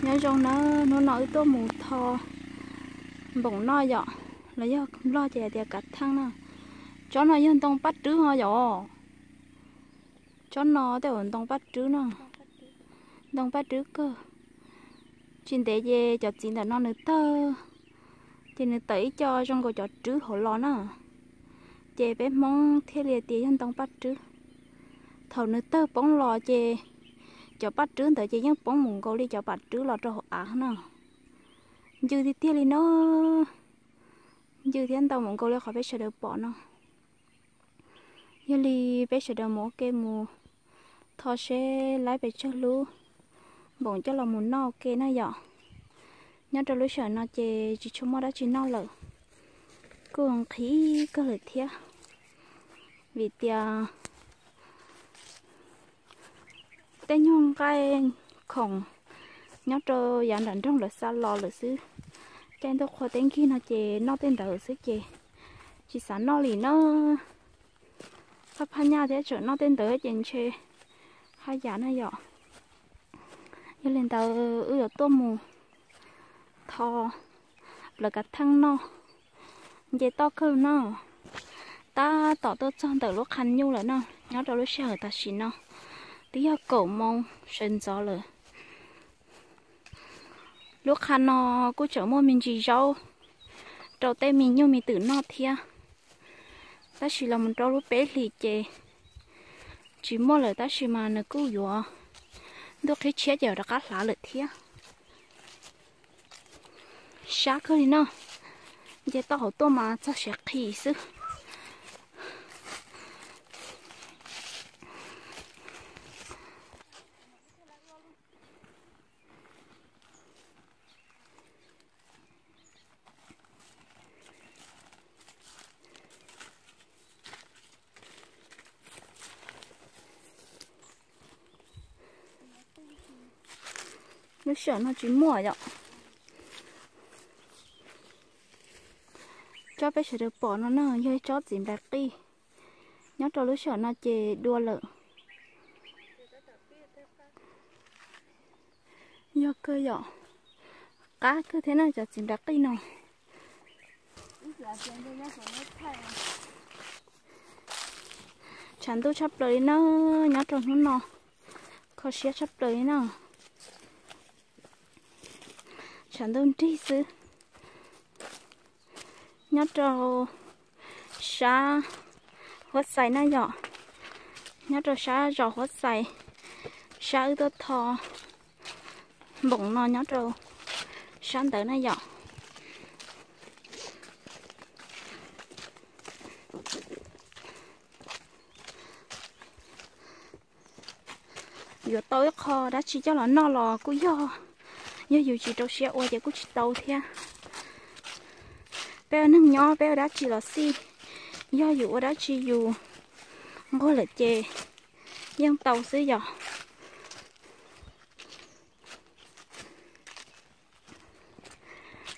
Nyob zoo na, hnub no wb tuaj mus tho npoom noj yom, los yog nplog ces hais tias kav theej na. Tsob no yog ntoo paj rwb ho yom. Tsob no tej zaum ntoo paj rwb no, ntoo paj rwb kawg. Tsis ntev ces cov txiv ntawm no nws tawg, ces nws tawm ib co zoo nkaus cov rwb hauv los na, ces peb Hmoob thiaj li tias yog ntoo paj rwb. Thaum nws tawg poob los ces cov paj rwb ntawd ces yeej poob mus nkaus li cov paj rwb los rau hauv av na. Ncw tiag tiag li no, ncw thiab ntau mus nkaus li qhov peb sawv daws pom no. Yog li peb sawv daws mus ua ke mus tho seb laib pes tsawg lub npoom coj los mus noj ua ke na yom. Nyob rau lub sij hawm no ces tsis tshua muaj dab tsi noj lawm, kuj nqhis kawg lawm thiab, vim tias tej nyuag nqaij khoom nyob rau yav nram nroog lawv xa los lawm xwb. Caij ntuj qhua teb nkig no ces noj tej ntawd xwb ces tsis xav noj li na. Phaj phaj nyaj thiab tseem noj tej ntawd ces ntshe haj yam na yom. Yog li ntawd wb yuav tuaj mus tho plaws kav theej noj, nce toj kawg no. Tab tom tuaj txog ntawm lub qhov nyuj lawm no, nyob rau lub sij hawm tam sim no twb yog kaum moos sawv ntxov lawm. Lub qhov no kuj tseem muaj me ntsis zaub rau tej me nyuj me twm noj thiab, tab sis los mus rau lub peb hlis ces tsis muaj lawm, tab sis mas nws kuj yuav ntuj qhib tshiab ces rov qab hlav lawm thiab. Sab kawg li no, nce toj hauv tuaj mas txog siav qhi xwb. Lub sij hawm no tsis muaj yom. Tsob peb sawv daws pom no na yog ib tsob txiv nplais qij, nyob rau lub sij hawm no ces dua lawm. Yog kawg yom, qab kawg thiab na cov txiv nplais qij no. Tshav ntuj tshaj plaws li na, nyob rau hnub no kho siab tshaj plaws li na. Tshav ntuj nrig xwb. Nyob rau sab Huab Xais na yom, nyob rau sab zos Huab Xais, sab wb tuaj tho npoom no nyob rau sab ntawd na yom. Yuav tau ib qho dab tsi coj los noj los kuj yog, yog yus tsis rau siab ua ces kuj tsis tau thiab. Peb ua neeg nyob peb ua dab tsi los xij, yog yus ua dab tsi yus nquag lawm ces yeej tau xwb yom.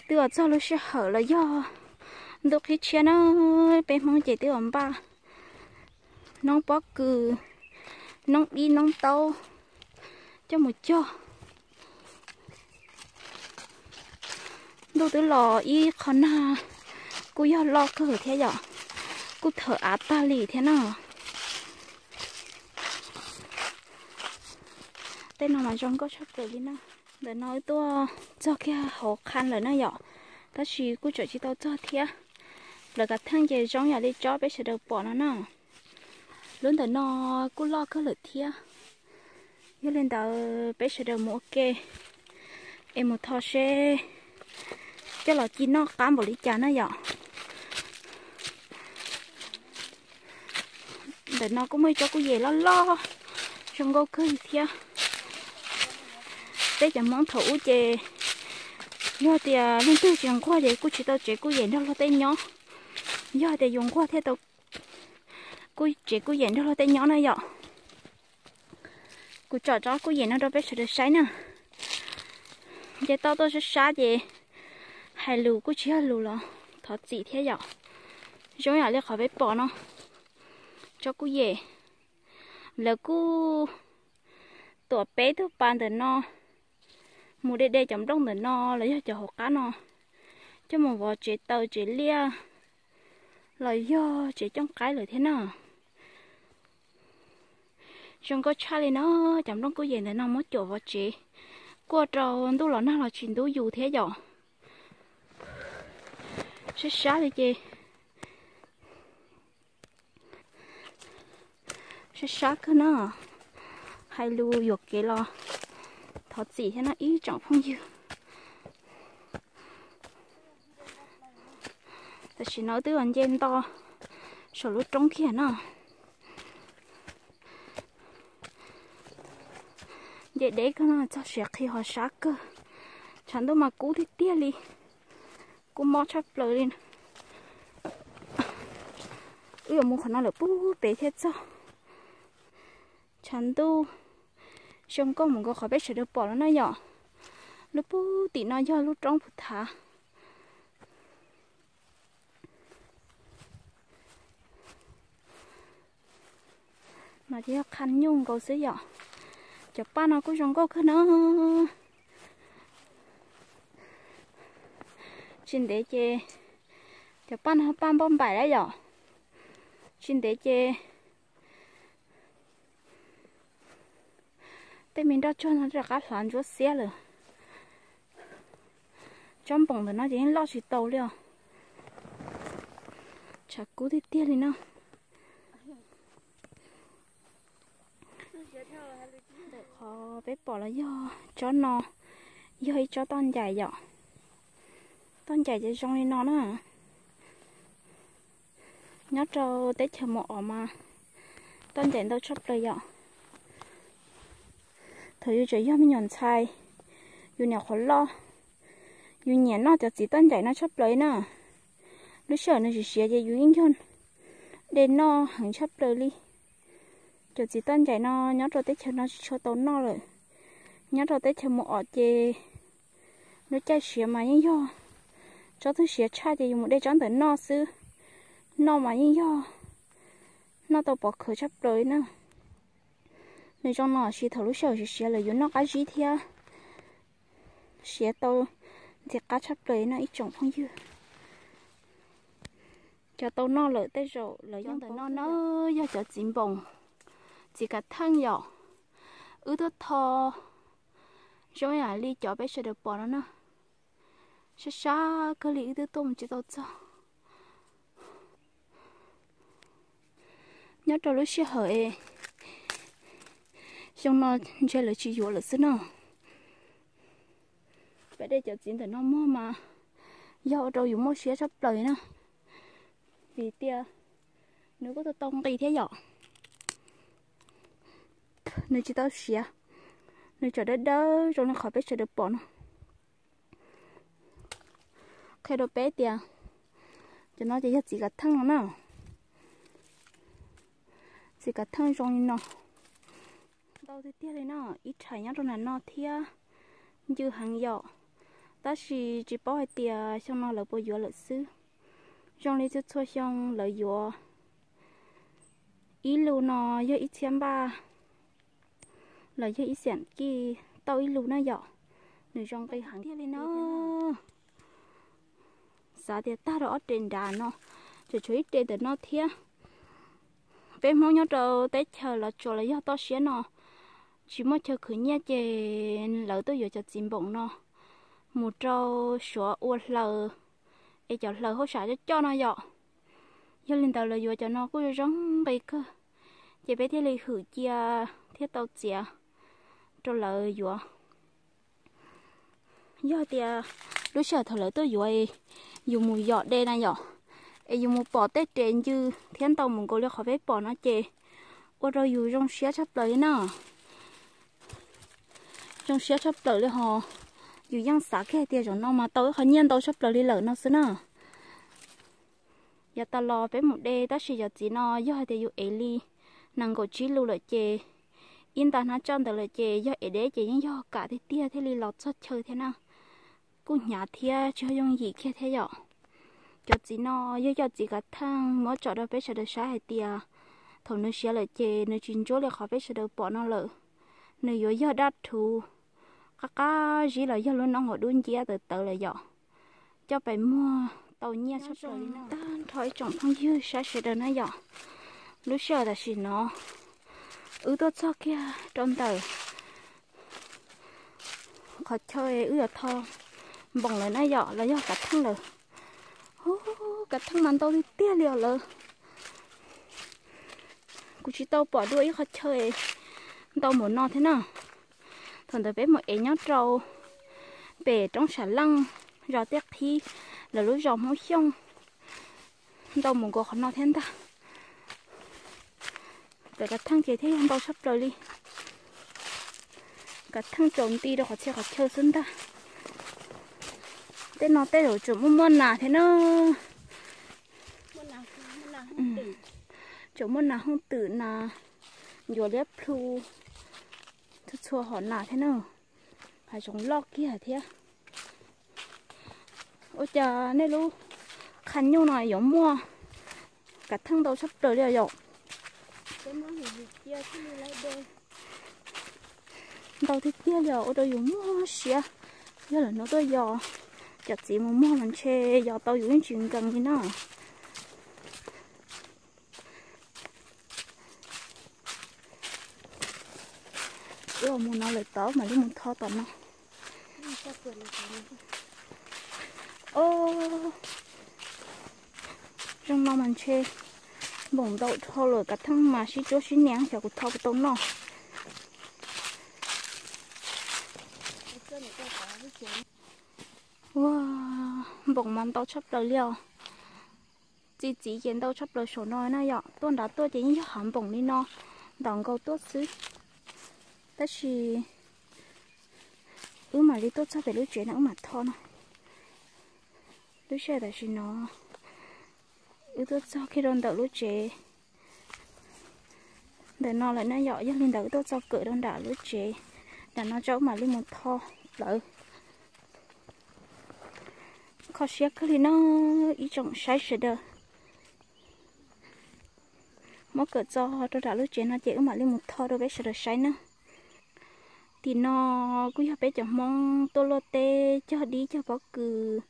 Twb uas txog lub sij hawm los yog ntuj qhib tshiab na, peb Hmoob ces twb uas npaj noob pob kws, noob dib noob taub coj mus cog. Ntuj twb los ib qho nag kuj yog loj kawg thiab yom, kuj thawm av tag li thiab na. Tej no mas zoo nkauj tshaj plaws li na. Ntawm no wb tuaj txog kiag hauv qha lawm na yom, tab sis kuj tseem tsis tau txog thiab. Plaws kav theej ces zoo yam li tsob peb sawv daws pom no na. Lub ntawm no kuj loj kawg lawm thiab. Yog li ntawd peb sawv daws mus ua ke es mus tho seb coj los ci noj qab npaum li cas na yom. Ntawm no kuj muaj ib tsob kuj yem loj loj zoo nkauj kawg li thiab. Peb cov Hmoob thaum ub ces yog tias leej twg tsis nquag ces kuj tsis tau tsev kuj yem nrog luag tej nyob. Yog tias yus nquag thiaj tau kuj tsev kuj yem nrog luag tej nyob na yom. Kuv tsom tsob kuj yem no rau peb sawv daws saib na. Nce toj tuaj sab sab ces hais lus kuj tsis yog lus los thov txim thiab yom. Zoo yam li qhov peb pom no, tsob kuj yem, lawv kuj tuam peb tug pas ntawm no, Mus de de cov nplooj ntawm no los yog cov hauv qab no coj mus vov tsev taws tsev liaj los yog tsev cooj qaib lawm thiab na. Zoo nkauj tshaj li no, cov nplooj kuj yem ntawm no muab cuam vov tsev, kuj ua rau ntuj los nag los tsis ntub yus thiab yom. Sab sab li ces sab sab kawg na. Hais lus yuam kev los thov txim thiab no ib tsoom phooj ywg. Tam sim no twb los nce nto saum lub roob kiag no. Nce deb kawg no, txog siav qhi ho sab kawg. Tshav ntuj mas kub tiag tiag li, kub mob tshaj plaws li. Wb yuav mus qhov no lawm pub pem thiaj txog. Tshav ntuj zoo nkauj mus nkaus qhov peb sawv daws pom no na yom. Lub pub tim no yog lub roob puv thav. No ces yog qha nyuj nkaus xwb yom. Cov paj no kuj zoo nkauj kawg na. Tsis ntev ces cov paj no paj npauj npaim lawm yom. Tsis ntev ces tej me nroj tsuag no rov qab hlav ntsuab xiab lawm. Tsob npoom ntawm no ces yeej loj tsis tau li os. Tshav kub tiag tiag li no. Ntawm qhov peb pom los yog tsob no, yog ib tsob toj ncaim yom. Toj ncaim ces zoo li no na. Nyob rau teb chaws Mus Om mas toj ncaim ntau tshaj plaws yom. Thaum yus tseem yog me nyuam ntxhais, yus nyuam qhuav loj, yus nyiam noj cov txiv toj ncaim no tshaj plaws na. Lub sij hawm nws siav siav ces yus yeej yog de noj heev tshaj plaws li. Cov txiv toj ncaim no nyob rau teb chaws no tsis tshua tau noj lawm. Nyob rau teb chaws Mus Om ces lub caij siav mas yeej yog tsob twg siav tshaj ces yus mus de tsob ntawm noj xwb. Noj mas yeej yog noj tau pov khawv tshaj plaws li na. Nws zoo no sis thaum lub sij hawm siav siav lawm yus noj qab zib thiab siav tau ntxim qab tshaj plaws no ib tsoom phooj ywg. Cov tau noj lawm tej zaum lawv yeej ntawm no na, yog cov txiv npoom, txiv kav theej yom. Wb tuaj tho zoo ib yam li cov peb sawv daws pom no na. Sab sab kawg li wb twb tuaj mus tsis tau txog. Nyob rau lub sij hawm es xyoo no ntshe lawv tsis yuav lawm xwb no. Peb de cov txiv ntawm no muag mas yog ua rau yus muaj siab tshaj plaws na, vim tias nws kuj tau tau nqi thiab yom. Nws tsis tau siav, nws tseem dawb dawb zoo li qhov peb sawv daws pom no. Qhia rau peb tias cov no ces yog txiv kav theej no na. Txiv kav theej zoo li no, ntau tiag tiag li no, ib rhais nyob rau nram no thiab, ncw heev yom. Tab sis tsis paub hais tias xyoo no lawv puas yuav lawm xwb. Zoo li txhua txhua xyoo lawv yuav ib lus no yog ib txhiab npaj los yog ib xeem kij tauj ib lus na yom. Nws zoo nqi heev tiag li no. Xav tias tag rau ob re nrad no, tseem tshuav ib re ntawm no thiab. Peb Hmoob nyob rau teb chaws Los Tsuas los yog toj siab no tsis muaj chaw khwv nyiaj ces lawv tuaj yuav cov txiv npoom no mus rau Suav ua hlaws, es cov hlaws hauj sam coj coj no yom. Yog li ntawd lawv yuav cov no kuj zoo nqi kawg, ces peb thiaj li hwm cia thiab tau txiav rau lawv yuav. Yog tias lub sij hawm thaum lawv tuaj yuav, yus mus yos de na yom, es yus mus pom tej re ncw thiab ntau mus nkaus li qhov peb pom no ces ua rau yus zoo siab tshaj plaws li na. Zoo siab tshaj plaws li ho. Yus yeej xav kiag tias zaum no mas tau ib qho nyiaj ntau tshaj plaws li lawm no xwb na. Yav tas los peb mus de tab sis cov txiv no yog hais tias yus ev li nees nkaum tsib lus lawm ces, ib nta hnab coj ntawd lawm ces yog ev deb ces yeej yog kam tiag tiag thiaj li los txog chaw thiab na. Kuj hnyav thiab tsis yooj yim kiag thiab yom. Cov txiv no yog cov txiv kav theej muab tsom rau peb sawv daws saib hais tias thaum nws siav lawm ces nws tsis ntsuab li qhov peb sawv daws pom no lawm. Nws yuav yog daj rhuv Qab qab zib los yog lub noob hauv dub nciab tawv tawv lawm yom. Coj pes muag tau nyiaj tshaj plaws li no. Tag nrho ib tsoom phooj ywg sawv daws na yom, lub sij hawm tam sim no wb tuaj txog kiag rau ntawm qhov chaw wb yuav tho npoos lawm na yom, los yog kav theej lawm. Ub, kav theej mas ntau tiag tiag li os lawm. Kuv tsis tau pom dua ib qhov chaw ntau npaum no thiab na. Thaum ntawd peb mus ev nyob rau pem roob Sam Leej, zos Tiaj Qhib, lawv lub zos Hmoob Xyooj, ntau mus nkaus qhov no thiab ntag. Pem kav theej ces thiaj yog ntau tshaj plaws li. Kav theej tsaus nti rau qhov txhia qhov chaw xwb ntag. Tej no tej zaum tseem muaj muaj nas thiab na. Tseem muaj nas hooj twm, nas ncuav liab plhu, txhua txhua hom nas thiab na. Hav zoov loj kiag thiab. Ua cas nej lub qhav nyuj no yuav muaj kav theej ntau tshaj plaws li os yom? Ntau tiag tiag li os, ua rau yus muaj siab. Yog lawm hnub tuaj yos, cov txiv mus muag mas ntshe yos tau yus yeej tsis nkees li na. Wb mus no lawm tod mam li mus tho tom no. Zoo no mas ntshe npoos ntau dhau lawm, kav theej mas sib tsuab sib nias, xyov kuv tho puas tau noj. Ua, npoos mas ntau tshaj plaws li os. Txi txiv ces ntau tshaj plaws saum no na yom. Tuaj nrad tuaj ces yeej yog hav npoos li no, ntaus nkaus tuaj xwb. Tab sis wb mam li tuaj txog pem lub tsev no wb mam tho no. Lub sij hawm tam sim no wb tuaj txog kiag rau ntawm lub tsev ntawm no lawm na yom. Yog li ntawd wb tuaj txog kawm rau nram lub tsev nram no tso wb mam li mus tho plawv. Kho siab kawg li na ib tsoom saib sawv daws. Muab kawm txog rau nram lub tsev no ces wb mam li mus tho rau peb sawv daws saib na. Tim no kuj yog peb cov Hmoob tuaj luaj teb cog dib cog pob kws,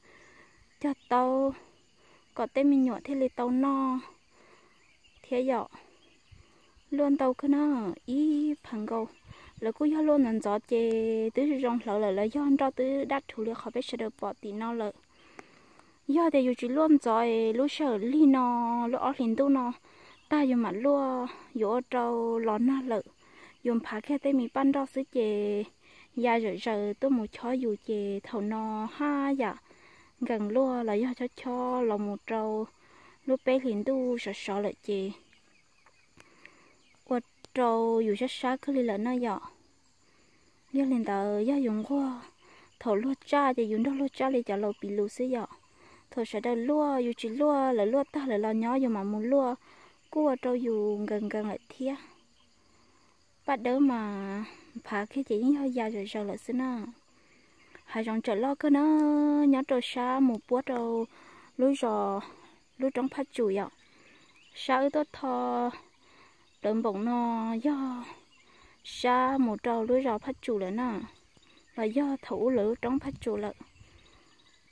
cog taub, kom tej me nyuam thiaj li tau noj thiab yom. Luaj ntau kawg na, ib phav nkaus. Lawv kuj yog luaj ntxov ntxov ces twb zoo hlawv lawm, lawv yog nroj twb daj rhuv li qhov peb sawv daws pom tim no lawm. Yog tias yus tsis luaj ntxov es lub sij hawm lig no, lub ob hlis ntuj no tag yus mam luaj, yuav ua rau los nag lawm, yus nphav kiag tej me paj nroj xwb ces ya zawm zaws tuaj mus chob yus ces thaum no haj yam nkees luaj los yog chob chob los mus rau lub peb hlis ntuj sov sov lawm ces ua rau yus sab sab kawg li lawm na yom. Yog li ntawd yog yus nquag thaum luag tsaj ces yus nrog luag tsaj li cov laus piv lus xwb yom. Thaum sawv daws luaj yus tsis luaj, lawv luaj tag lawv los nyob yus mam mus luaj, kuj ua rau yus nkees nkees lawm thiab. Paj dawb mas nphav kiag ces yeej yog ya zawm zaws lawm xwb na. Hav zoov tseem loj kawg na, nyob rau sab mus puab rau lub zos, lub roob Phaj Tsum yom. Sab wb tuaj tho plawv npoos no yog sab mus rau lub zos Phaj Tsum lawm na, los yog thaum ub lawv lub roob Phaj Tsum lawm.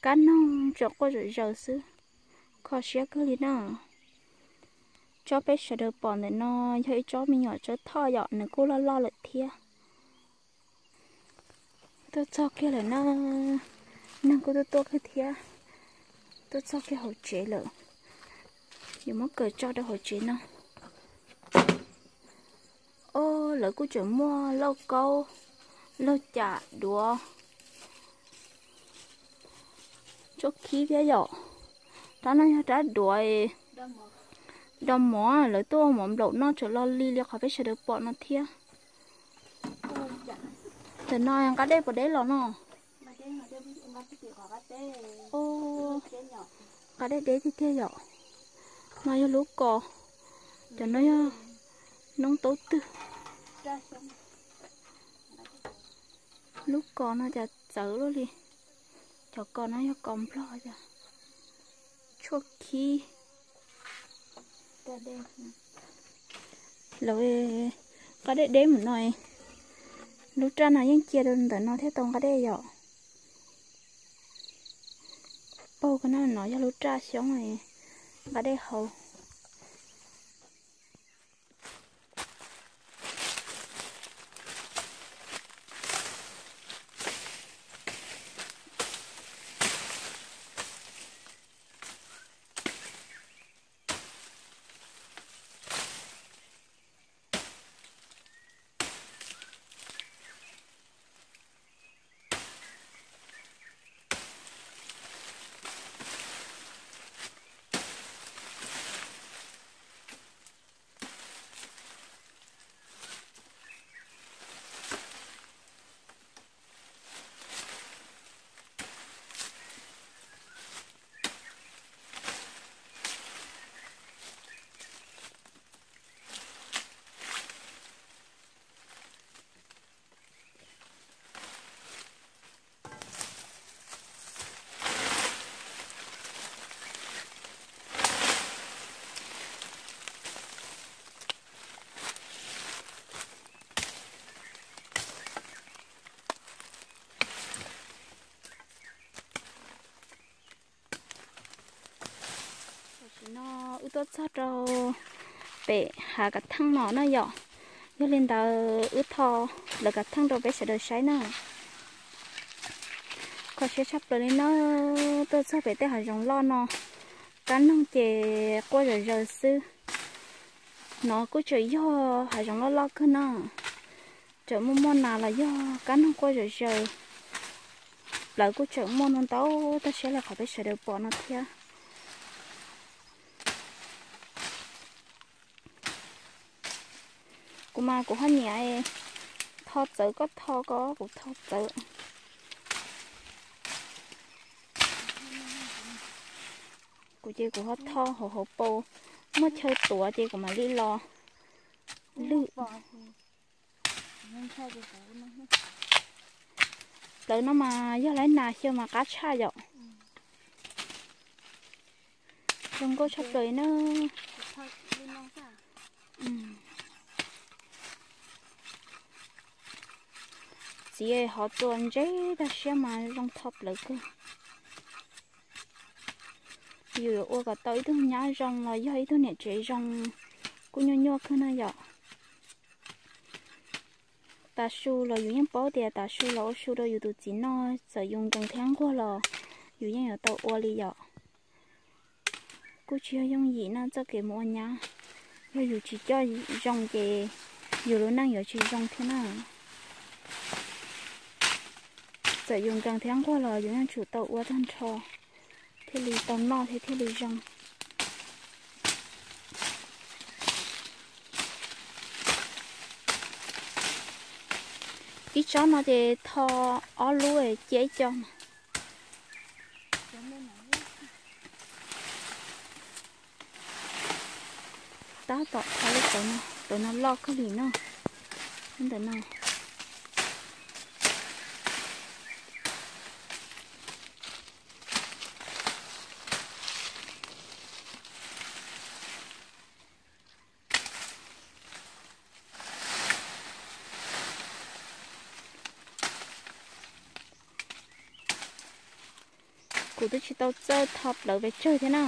Kab noog tseem quaj zawm zaws xwb, kho siab kawg li na. Tsob peb sawv daws pom ntawm no yog ib tsob me nyuam tsawb thoj yom, nws kuj loj loj lawm thiab. Tuaj txog kiag lawm na, neeg kuj tuaj tuaj kawg thiab. Tuaj txog kiag hauv tsev lawm, yuav muab kawm tso rau hauv tsev no. Os, lawv kuj tseem muaj lauj kaub, lauj cam, duav, tsob khib thiab yom. Rab no yog rab duav, do mov, lawv tuaj ua mov nplaum noj tseem lo li li qhov peb sawv daws pom no thiab. Ntawm no nqa dej puas deb los no? Nqa deb deb tiag tiag yom. No yog lub kos, cov no yog noob taub twg. Lub kos no cas txawv luaj li. Cov kos no yog kos nplog, tshuaj khib. Lawv nqa deb deb mus no, Lub raj no yeej cia rau ntawm no thiab tau nqa dej yom. Paug ko no, no yog lub raj xyoob nqa dej hauv. Tam sim no wb tuaj txog rau pem hav kav theej no na yom. Yog li ntawd wb tho lawv kav theej rau peb sawv daws saib na. Kho siab tshaj plaws li na, tuaj txog pem tej hav zoov loj no, kab noog ces quaj zom zaws xwb. No kuj tseem yog hav zoov loj loj kawg na, tseem muaj muaj nas los yog kab noog quaj zom zaws. Plawv kuj tseem muaj ntau ntau tag siab li qhov peb sawv daws pom no thiab. Kuv mas kuv ho nyiam tho txawv, koj tho koj, kuv tho txawv. Kuv ces kuv ho tho hauv hauv paus, muaj chaw tuav ces kuv mam li los lwm. Plawv no mas yog laib nas xyaw mas qab tshaj yom. Zoo nkauj tshaj plaws na. Txiv hov txuas ntse tag siab mas zoo tho plawv kawg. Yus yuav ua kom tau ib tug nyab zoo los yog ib tug niam tsev zoo kuj nyuaj nyuaj kawg na yom. Tav su los yus yeej paub tias tav su los ua su rau yus tus txiv noj, txawm yus nkees thiab nquag los yus yeej yuav tau ua li yom. Kuj tsis yog yooj yim no txoj kev mus ua nyab, yog yus tsis coj zoo ces yus lub neej yuav tsis zoo thiab na. Txawm yus nkees thiab nquag los yus yeej tsum tau ua tag nrho thiaj li tau noj thiab thiaj li zoo. Ib tsob no ces tho ob lub cia ib co mas. Tab tom tho lub tawv no, tawv no loj kawg li no. Ntawm no. Kuv twb tsis tau txawj tho plawv pes tsawg thiab na.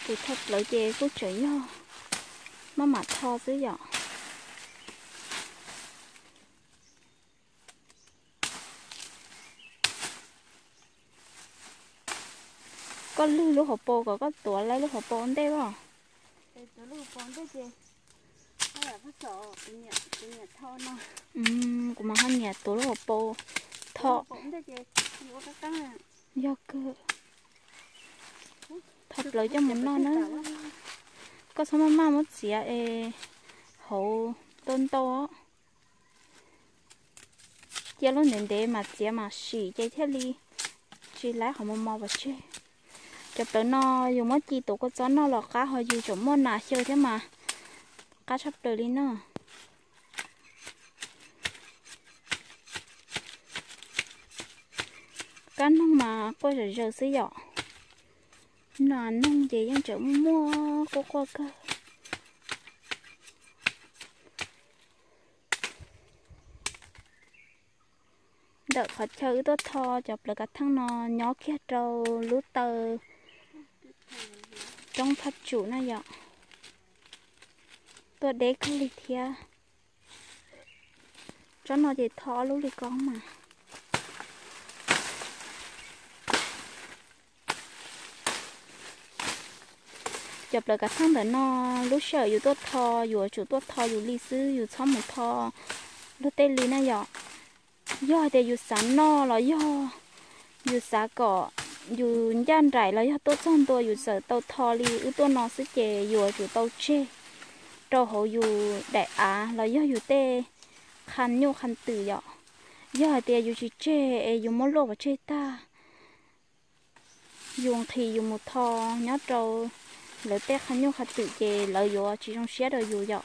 Kuv tho plawv ces kuj tseem yog maj mam tho xwb yom. Koj lwg lub hauv paus kom koj tuav laib lub hauv paus ua ntej os. Kuv mas ho nyiam tuav lub hauv paus tho. Yog kawg. Tho plawv coj mus noj na. Koj txhob maj maj muab txiav es hauv ntau ntau. Cia lub ntev ntev mas txiav mas sim ces thiaj li tsis laib qhov mos mos pov tseg. Cov plawv no yus muab ci tuav kua txob noj los qab, ho yus tseem muaj nas xyaw thiab mas qab tshaj plaws li no. Kab noog mas quaj zom zaws xwb yom. Nas noog ces yeej tseem muaj muaj quaj quaj kawg. tawm qhov chaw wb tuaj tho cov plawv kav theej no nyob kiag rau lub taw roob Phaj Tsum na yom. Tuaj deb kawg li thiab. Tsob no ces tho ob lub li ko mas. Cov plawv kav theej ntawm no, lub sij hawm yus tuaj tho, yus yuav tsum tuaj tho yus li xwb, yus txhob mus tho luag tej li na yom. Yog hais tias yus xav noj los yog yus xav kom yus ncaj nraim los yog tuaj txog ntua yus txawm tau tho li wb tuaj no xwb ces yus yuav tsum tau tseg rau hauv yus daim av los yog yus tej qha nyuj qha twm yom. Yog hais tias yus tsis tseg es yus muab luaj pov tseg tag, yus nqhis yus mus tho nyob rau lawv tej qha nyuj qha twm ces lawv yuav tsis zoo siab rau yus yom.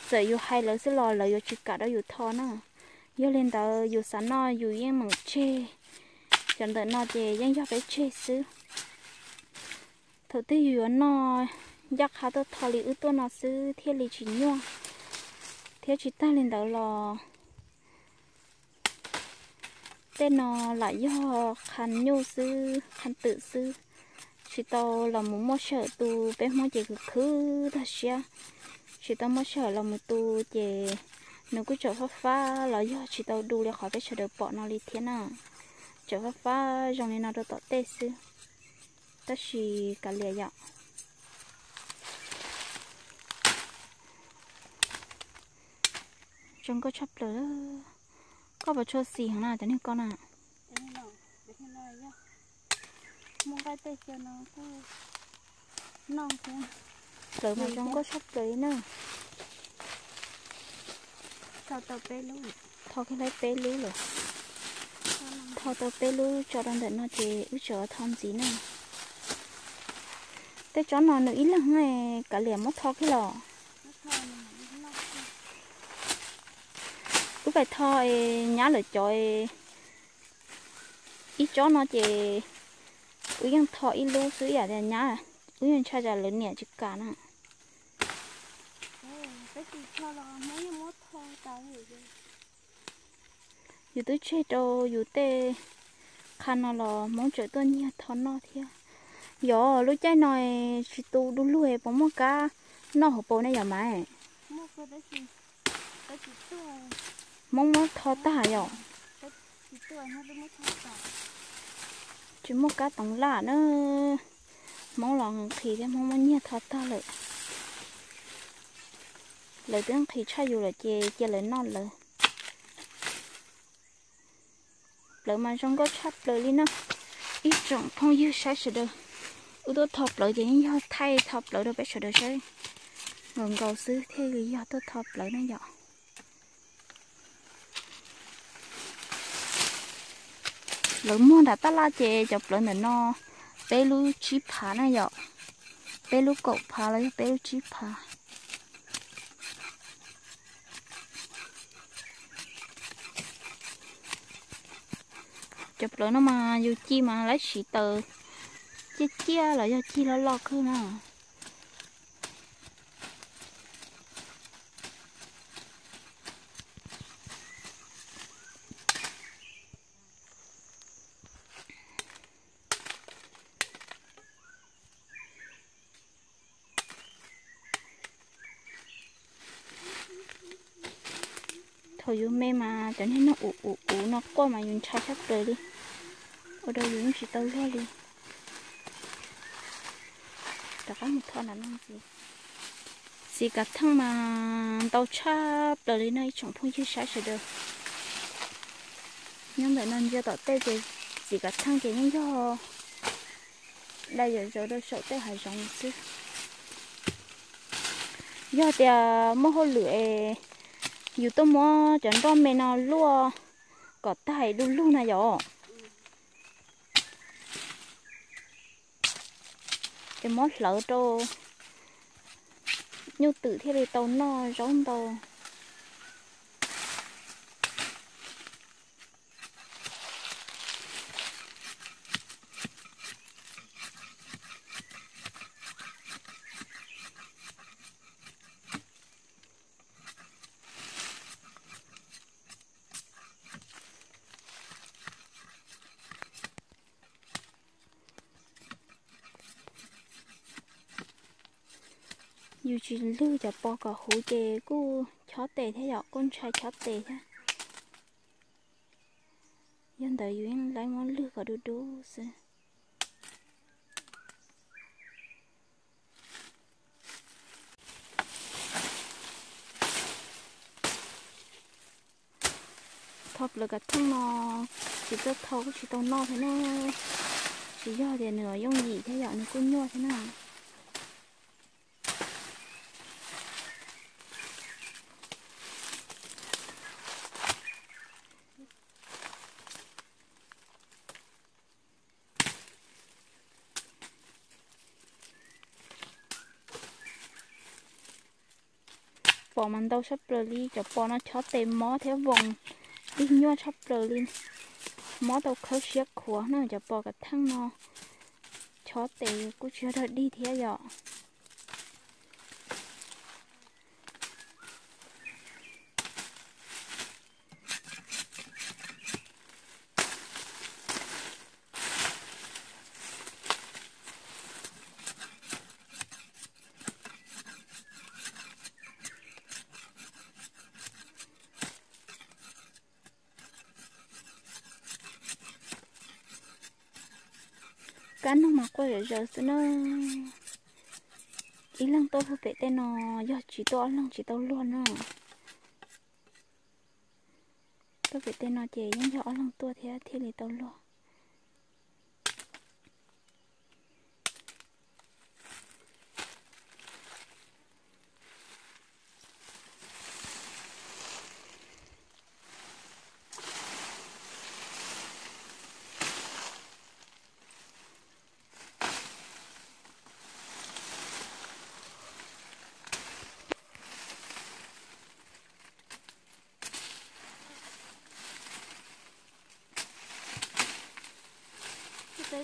Txawm yus hais lawv xwb los lawv yuav tsis kam rau yus tho na. Yog li ntawd yus xav noj yus yeej meem tseg. Cov ntawm no ces yeej yog peb tseg xwb. Thaum twg yus yuav noj, ncaj qha tuaj tho li wb tuaj no xwb thiaj li tsis nyuaj. Thiab tsis tag li ntawd los tej no lam yog qha nyuj xwb, qha twm xwb, tsis tau los mus muaj sij hawm tu. Peb Hmoob ces khwv khwv tag siab, tsis tau muaj sij hawm los mus tu ces nws kuj tseem fab fab los yog tsis tau du li qhov peb sawv daws pom no li thiab na. Tseem fab fab zoo li no rau tom tej xwb, tab sis kav liam yom. Zoo nkauj tshaj plaws. Koj puas tshua xis heev na cov niag ko na? Plawv mas zoo nkauj tshaj plaws li na. Tho kiag peb lub lawm. Tho tau peb lub tso rau ntawm no ces wb tseem tho ntxiv na. Tej tsob no nws ib leeg kav liam muab tho kiag los. Wb pais tho es nyab lawv cov ib tsob no ces wb yeej tho ib lub xwb ib yam tias nyab, wb yeej ntshai tsam lawv niam tsis kam na. Yus twb tseg rau yus tej qha no los Hmoob tseem tuaj nyiag tho noj thiab. Yog lub caij no tsis tu du lug puas muaj kab noj hauv paus ne yom mas? Hmoob muab tho tag yom? Tsis muaj kab toov laj na. Hmoob los nqhis thiab Hmoob muab nyiag tho tag lawm. Lawv twb nqhis tshaj yus lawm ces cia lawv noj lawv. Plawv mas zoo nkauj tshaj plaws li na. Ib tsoom phooj ywg saib sawv daws, wb tuaj tho plawv ces yeej yog thaij tho plawv rau peb sawv daws saib nkaus nkaus xwb thiaj li yog tuaj tho plawv na yom. Lawv muag nram tab laj ces cov plawv ntawm no peb lub tsib phav na yom, peb lub kaum phav los yog peb lub tsib phav. Cov plawv no mas yus ci mas laib siv taws ciaj ciaj los yog ci loj loj kawg na. Thaum yus me mas cov niag noog uv uv uv no quaj mas yus ntshai tshaj plaws li, ua rau yus yeej tsis tau luag li. Rov qab mus tho nram no ntxiv. Txiv kav theej mas ntau tshaj plaws li no ib tsoom phooj ywg saib sawv daws. Nyob ntawm no ntsia tom tej ces txiv kav theej ces yeej yog dai yam zaus rau saum tej hav zoov xwb. Yog tias muaj hauj lwm es yus tuaj muab cov nroj me no luaj kom tag du lug na yom. Es muab hlawv rau nyuj twm thiaj li tau noj zaub ntau. Yus tsis lwg cov pos kom huv ces kuj chob tes thiab yom, kuj ntshai chob tes thiab. Yog ntawd yus yeej laib muab lwg kom dub dub xwb. Tho plaws kav theej no, tsis txawj tho kuj tsis tau noj thiab na. Tsis yog tias nws yooj yim thiab yom, nws kuj nyuaj thiab na. Pos mas ntau tshaj plaws li, cov pos no chob tes mob thiab voos, dig nyuaj tshaj plaws li. Mob tau khawb siab khuav na, cov pos kav theej no chob tes kuj tsis yog dog dig thiab yom. Kab noog mas quaj zom zaws xwb na. Ib leeg tuaj puag pem tej no, yog tsis tuaj ob leeg tsis tau luag na. Tuaj pem tej no ces yeej yog ob leeg tuaj thiab thiaj li tau luag.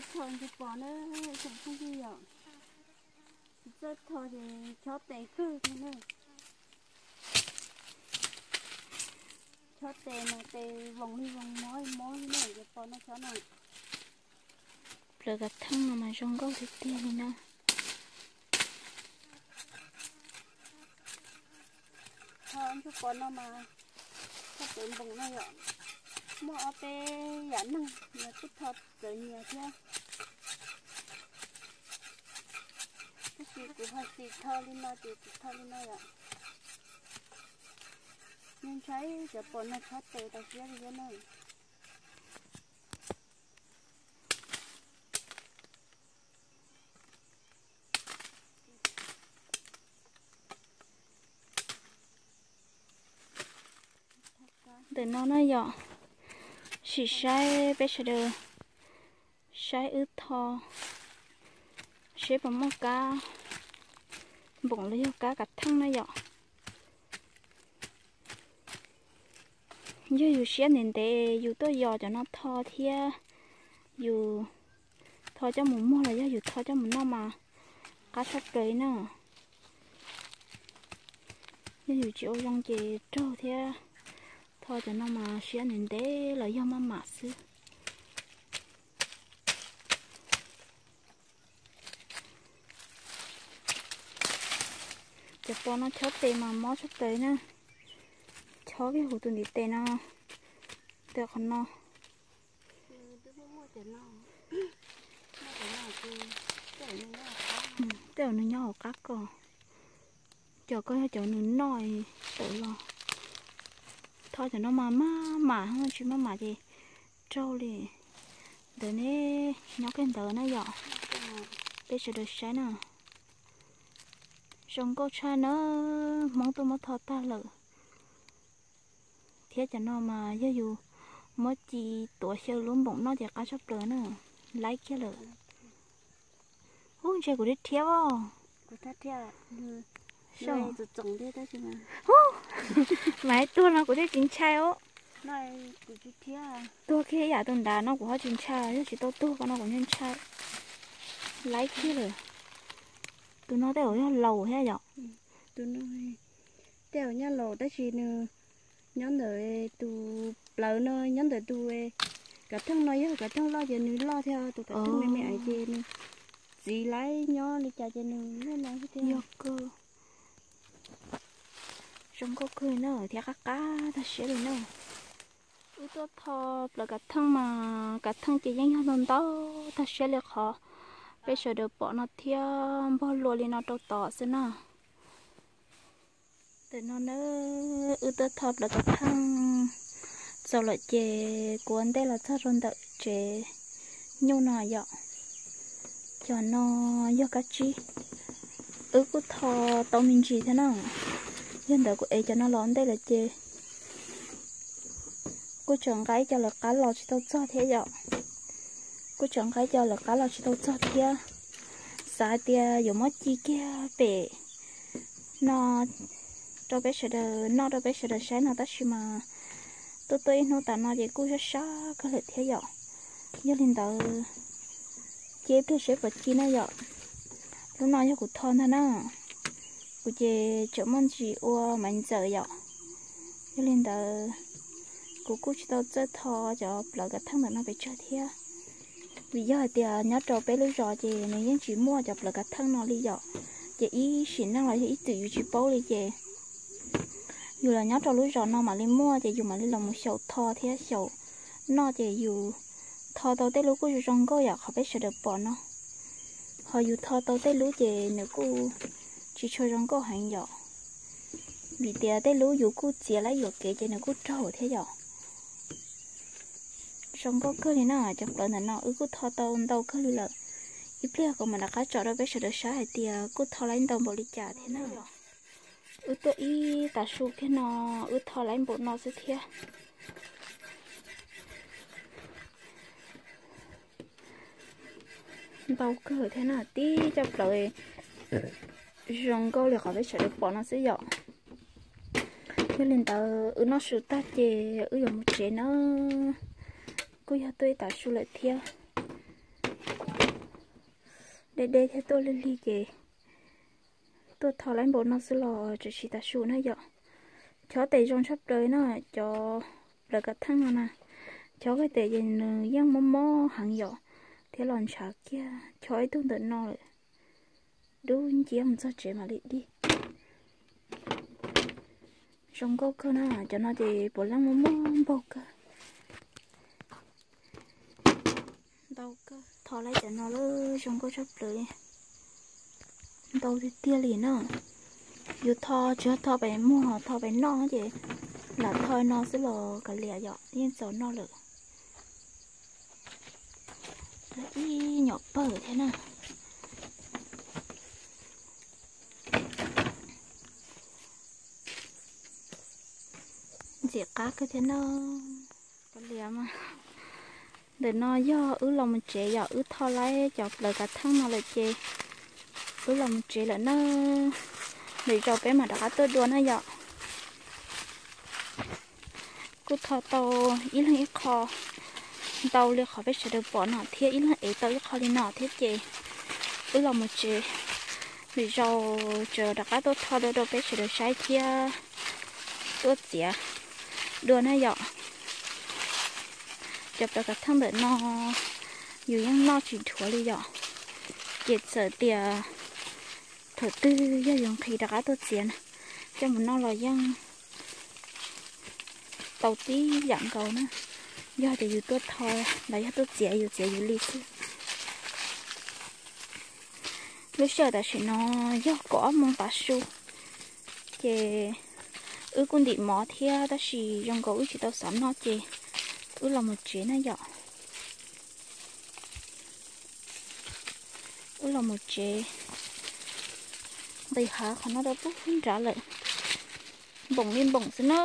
Tsis txawj tho ces chob tes kawg thiab na. Chob tes mas tes voos li voos mob mob li na, cov pos no chob no. Plaws kav theej no mas zoo nkauj tiag tiag li na. Tho ntsuag pos no mas tho txawv npoos no yom. Muaj ob peb yam neeg mas kuj tho txawv nyias thiab. Tab sis kuv ho tsis tho li no ces kuv tho li no yom. Yeej ntshai cov pos no chob tes tau siab li thiab na. Ntawm no na yom, sim saib peb sawv daws saib wb tho seb puas muaj kab npoos los yog kab kav theej na yom. Yog yus siab ntev ntev yus tuaj yos cov no tho thiab yus tho coj mus muag los yog yus tho coj mus noj mas qab tshaj plaws li na. Yog yus tsis ua zoo ces raug thiab. Tho cov no mas siab ntev ntev los yog maj mam xwb. Cov pos no chob tes mas mob tshaj plaws na. Chob kiag huv tus ntiv tes no, tes qhov no. Tej zaum nws nyob hauv qab ko. Cov ko yog cov nws noj tawm los. Tho cov no mas maj mam, tsis maj mam ces raug li. Ntawd ne, nyob kiag ntawd na yom. Peb sawv daws saib na. Zoo nkauj tshaj na, Hmoob tuaj muab tho tag lawm. Thiab cov no mas yog yus muab ci tuav xyaw lub npoos noj ces qab tshaj plaws na. Laib kiag lawm. Ub, ntshe kuv rhiab rhiab os. Ub, mas tuag no kuv thiaj tsis ntshai os. Tuag kiag ib yam tus nrad no kuv ho tsis ntshai, yog tsis tau tuag ko no kuv ntshai ntshai. Laib kiag lawm. Tus no tej zaum yog laus thiab yom. Tus no tej zaum nyaj laus tab sis nws nyob ntawm tus plawv no, nyob ntawm tus kav theej no, yog kav theej loj ces nws loj thiab, tus kav theej me me ces nws txiv laib nyob li cas ces nws nyob no thiab. Yog kawg. Zoo nkauj kawg na thiab qab qab tag siab li na. Wb tuaj tho plaws kav theej mas kav theej ces yeej yog ntau ntau tag siab li qhov peb sawv daws pom no thiab npog lua li no rau tod xwb na. Tam no na, wb tuaj tho plaws kav theej txaus lawm ces kuv ua ntej los txog rau ntawm tsev nyuj no yom. Cov no yog kab tsib, wb kuj tho tau me ntsis thiab na. Yog ntawd kuv ev cov no los ua ntej lawm ces kuj tseem nqa ib co lawv qab los tsis tau txog thiab yom. Kuj tseem nqa ib co lawv qab los tsis tau txog thiab. Xav hais tias yuav muab ci kiag pem no rau peb sawv daws noj rau peb sawv daws saib no tab sis mas tuaj tuaj ib hnub tas no ces kuj sab sab kawg lawm thiab yom. Yog li ntawd cia ib pliag seb puas ci na yom. Lub no yog kuv tho ntag na. Kuv ces tseem muaj ntsis ua maiv ntxawm yom. Yog li ntawd kuv kuj tsis tau txawj tho cov plaws kav theej ntawm no pes tsawg thiab. Vim yog hais tias nyob rau peb lub zos ces nws yeej tsis muaj cov plaws kav theej no li yom. Ces ib sim neej los yog ib txwm yus tsis paub li ces yus los nyob rau lub zos no mam li muaj ces yus mam li los mus xyaum tho thiab xyaum noj ces yus tho tau tej lub kuj zoo zoo nkauj yam qhov peb sawv daws pom no. Ho yus tho tau tej lub ces nws kuj tsis tshua zoo nkauj heev yom. Vim tias tej lub yus kuj txiav lawm yuam kev ces nws kuj raug thiab yom. Zoo nkauj kawg li na, cov plaws ntawm no wb kuj tho tau ntau kawg li lawm. Ib pliag kuv mam rov qab tso rau peb sawv daws saib hais tias kuj tho laib ntau npaum li cas thiab na. Wb tuaj ib tav su kiag no, wb tho laib npaum no xwb thiab. Ntau kawg thiab na, tib co plaws zoo nkauj li qhov peb sawv daws pom no xwb yom. Yog li ntawd wb noj su tag ces wb yuav mus tsev na. Kuj yog tuaj ib tav su lawm thiab. Deb deb thiab tuaj lig lig ces tuaj tho laib npaum no xwb los tseem siv tav su na yom. Chob tes zoo tshaj plaws na, cov plaws kav theej no na. Chob hais tias ces nws yeej mob mob heev yom, thiab los ntshav kiag. Chob ib tug ntawm no lawm, dub nciab mus txog tsev mam li dig. Zoo nkauj kawg na, cov no ces puav leej muaj muaj npaug kawg. Ntau kawg, tho laib cov no lawm zoo nkauj tshaj plaws li. Ntau tiag tiag li na. Yus tho tsis yog tho pem muag, tho pem noj ces lam tho no xwb los kav liam yom, yeej txaus noj lawm. Ib nyuam pawg thiab na. Ntxim qab kawg thiab na. Kav liam mas. Ntawm no yog wb los mus tsev yom, wb tho laib cov plaws kav theej no lawm ces wb los mus tsev lawm na. Lwm zaus peb mam rov qab tuaj dua na yom. Kuj tho tau ib leeg ib qho ntau li qhov peb sawv daws pom no thiab ib leeg ev tau ib qho li no thiab ces wb los mus tsev. Lwm zaus tseem rov qab tuaj tho dua rau peb sawv daws saib thiab tuaj txiav dua na yom. Cov plaws kav theej ntawm no yus yeej noj tsis dhuav li yom. Ces txawm tias thaum twg yog yus nqhis rov qab tuaj txiav na, coj mus noj los yeej tau tib yam nkaus na. Yog tias yus tuaj tho los yog tuaj txiav, yus txiav yus li xwb. Lub sij hawm tam sim no yog kaum ob moos tav su, ces wb kuj ntim mov thiab tab sis zoo nkaus wb tsis tau xav noj ces wb los mus tsev na yom. Wb los mus tsev, nqis hav qhov no rau pub nrad lawm. Npoom li npoom xwb na,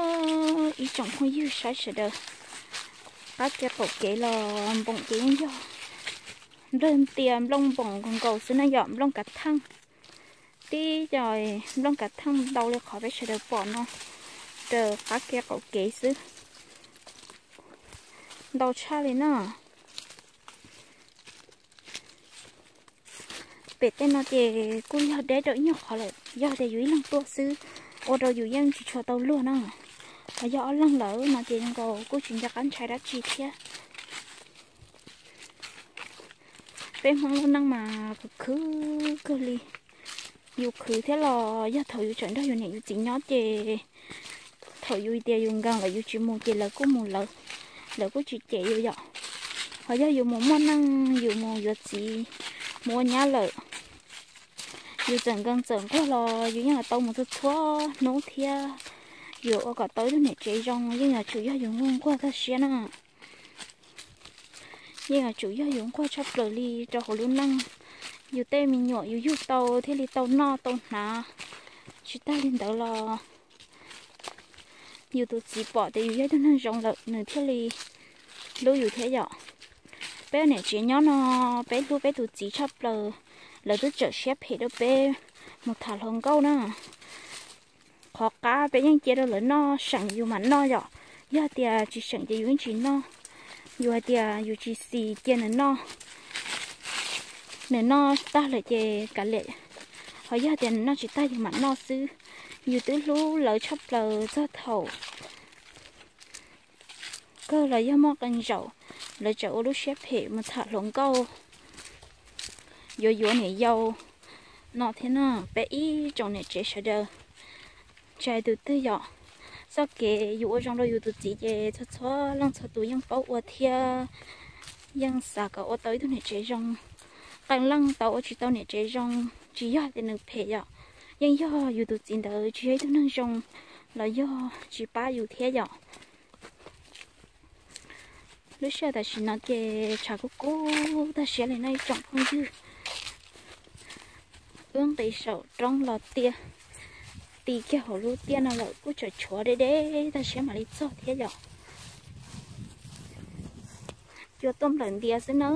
ib tsoom phooj ywg saib sawv daws. Qab kev qaum kev los npoom ces yeej yog nplawg ntias nplooj npoom nkaus nkaus xwb na yom, nplooj kav theej. Tib co nplooj kav theej ntau li qhov peb sawv daws pom no raws qab kev qaum kev xwb. Ntau tshaj li na. Pem tej no ces kuj yog deb rau ib nyuag qhov lawm, yog tias yus ib leeg tuaj xwb ua rau yus yeej tsis tshua tau luag na. Ho yog ob leeg lawm no ces nkaus kuj tsis nco qab ntshai dab tsi thiab. Peb Hmoob lub neej mas khwv khwv kawg li. Yus khwv thiab los yog thaum yus tseem nrog yus niam yus txiv nyob ces Thaum yus tias yus nkees lawm yus tsis mus ces lawv kuj mus lawv, lawv kuj tsis cem yus yom. Ho yog yus mus muaj neej, yus mus yuav txiv, mus ua nyab lawm, yus txawm nkees txawm nquag los yus yeej yuav tau mus txhua txhua hnub thiab. Yus ua kom tau ib tug niam tsev zoo yeej yuav tsum yog yus nquag nquag tag siab na. Yeej yuav tsum yog yus nquag tshaj plaws li rau hauv lub neej. Yus tej me nyuam yus yug tau thiaj li tau noj tau hnav. Tsis tag li ntawd los yus tus txiv pom tias yus yog ib tug neeg zoo lawm nws thiaj li hlub yus thiab yom. Peb niam tsev nyob no, peb hlub peb tus txiv tshaj plaws, lawv twb tsawm siab phem rau peb mus tham hluas nkauj na. Qhov qab peb yeej cia rau lawv noj, seem yus mam noj yom. Yog tias tsis seem ces yus yeej tsis noj. Yus hais tias yus tsis xis cia nws noj, nws noj tag lawm ces kav liam, ho yog tias nws noj tsis tag yus mam noj xwb. Yus twb hlub lawv tshaj plaws txog thaum kawg los yog muaj qee zaum lawv tseem ua lub siab phem mus tham hluas nkauj, yuav yuav niam yau no thiab na. Peb ib tsoom niam tsev sawv daws, tsis hais tus twg yom, txoj kev yus ua zoo rau yus tus txiv ces txhua txhua leej txhua tus yeej paub ua thiab yeej xav kom ua tau ib tug niam tsev zoo. Qee leej tau ua tsis tau niam tsev zoo tsis yog tias nws phem yom, yeej yog yus tus txiv ntawd tsis yog ib tug neeg zoo los yog tsis pab yus thiab yom. Lub sij hawm tam sim no ces tshav kub kub tag siab li no ib tsoom phooj ywg. Wb nqis saum roob los tiaj, ti kiag hauv lub tiaj no lawm kuj tseem tshuav deb deb tag siab mam li txog thiab yom. Cua tuaj nplawm ntias xwb na.